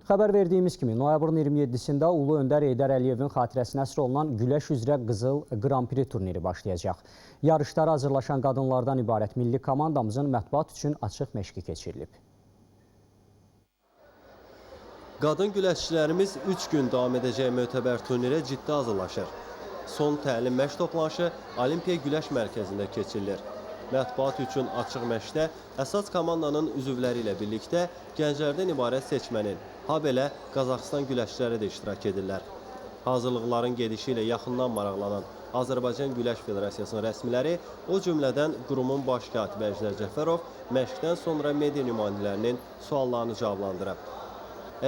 Xəbər verdiyimiz kimi, noyabrın 27-sində Ulu Öndər Heydər Əliyevin xatirəsinə həsr olunan güləş üzrə Qızıl Grand Prix turniri başlayacaq. Yarışlara hazırlaşan qadınlardan ibarət milli komandamızın mətbuat üçün açıq məşqi keçirilib. Qadın güləşçilərimiz 3 gün davam edəcək mötəbər turnirə ciddi hazırlaşır. Son təlim məşq toplanışı Olimpiya Güləş Mərkəzində keçirilir. Mətbuat üçün açıq məşqdə əsas komandanın üzvləri ilə birlikdə gənclərdən ibarət seçmənin, habelə Qazaxıstan güləşçiləri də iştirak edirlər. Hazırlıqların gedişi ilə yaxından maraqlanan Azərbaycan Güləş Federasiyasının rəsmiləri, o cümlədən qurumun baş katibi Əjdər Cəfərov məşqdən sonra media nümayəndələrinin suallarını cavablandırıb.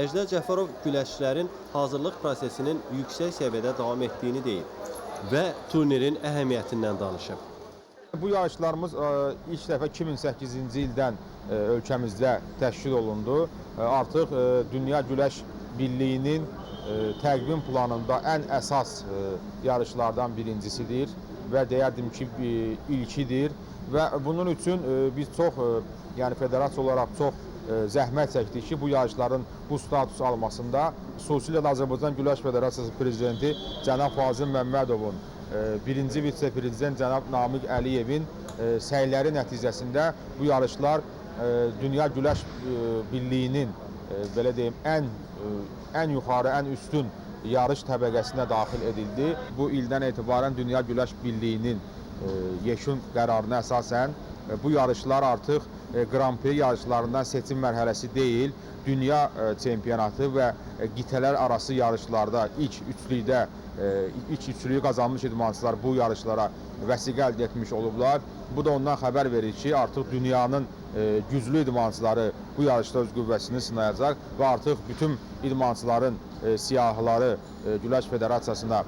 Əjdər Cəfərov güləşçilərin hazırlıq prosesinin yüksək səviyyədə davam etdiyini deyib və turnirin əhəmiyyətindən danışıb. Bu yarışlarımız ilk dəfə 2008-ci ildən ölkəmizdə təşkil olundu. Artıq Dünya Güləş Birliyinin təqvim planında ən əsas yarışlardan birincisidir və deyərdim ki, ilkidir və bunun üçün biz çox, yəni federasiya olaraq çox zəhmət çəkdik ki, bu yarışların bu status almasında, xüsusilə də Azərbaycan Güləş Federasiyası prezidenti cənab Fazil Məmmədovun, birinci vitse-prezident cənab Namiq Əliyevin səyləri nəticəsində bu yarışlar Dünya Güləş Birliyinin belə deyim, ən yuxarı, ən üstün yarış təbəqəsinə daxil edildi. Bu ildən etibarən Dünya Güləş Birliyinin yekun qərarına əsasən bu yarışlar artıq Grand Prix yarışlarından seçim mərhələsi deyil, dünya çempionatı və qitələr arası yarışlarda ilk üçlükdə ilk üçlüyü qazanmış idmançılar bu yarışlara vəsiqə əldə etmiş olublar. Bu da ondan xəbər verir ki, artıq dünyanın güclü idmançıları bu yarışda öz qüvvəsini sınayacaq və artıq bütün idmançıların siyahıları Güləş Federasiyasına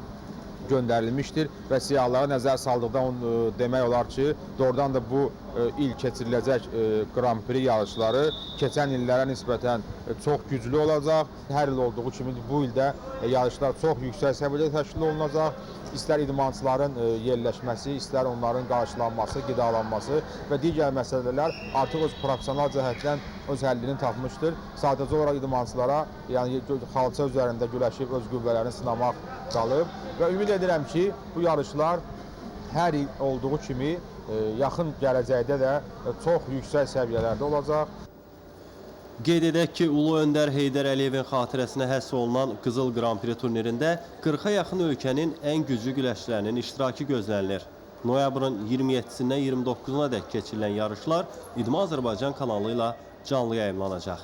göndərilmişdir və siyahılara nəzər saldıqda onu demək olar ki, doğrudan da bu il keçiriləcək Grand Prix yarışları keçən illərə nisbətən çox güclü olacaq. Hər il olduğu kimi bu ildə yarışlar çox yüksək səviyyədə təşkil olunacaq. İstər idmançıların yerləşməsi, istər onların qarşılanması, qidalanması və digər məsələlər artıq öz professional cəhətdən öz həllini tapmışdır. Sadəcə olaraq idmançılara, yəni xalça üzərində güləşib öz qüvvələrini sınamaq qalıb və ümid edirəm ki, bu yarışlar hər il olduğu kimi yaxın gələcəkdə də çox yüksək səviyyələrdə olacaq. Qeyd edək ki, Ulu Öndər Heydər Əliyevin xatirəsinə həsr olunan Qızıl Grand Prix turnirində 40-a yaxın ölkənin ən güclü güləşçilərinin iştirakı gözlənilir. Noyabrın 27-sindən 29-una dək keçirilən yarışlar İdman Azərbaycan kanalı ilə canlı yayımlanacaq.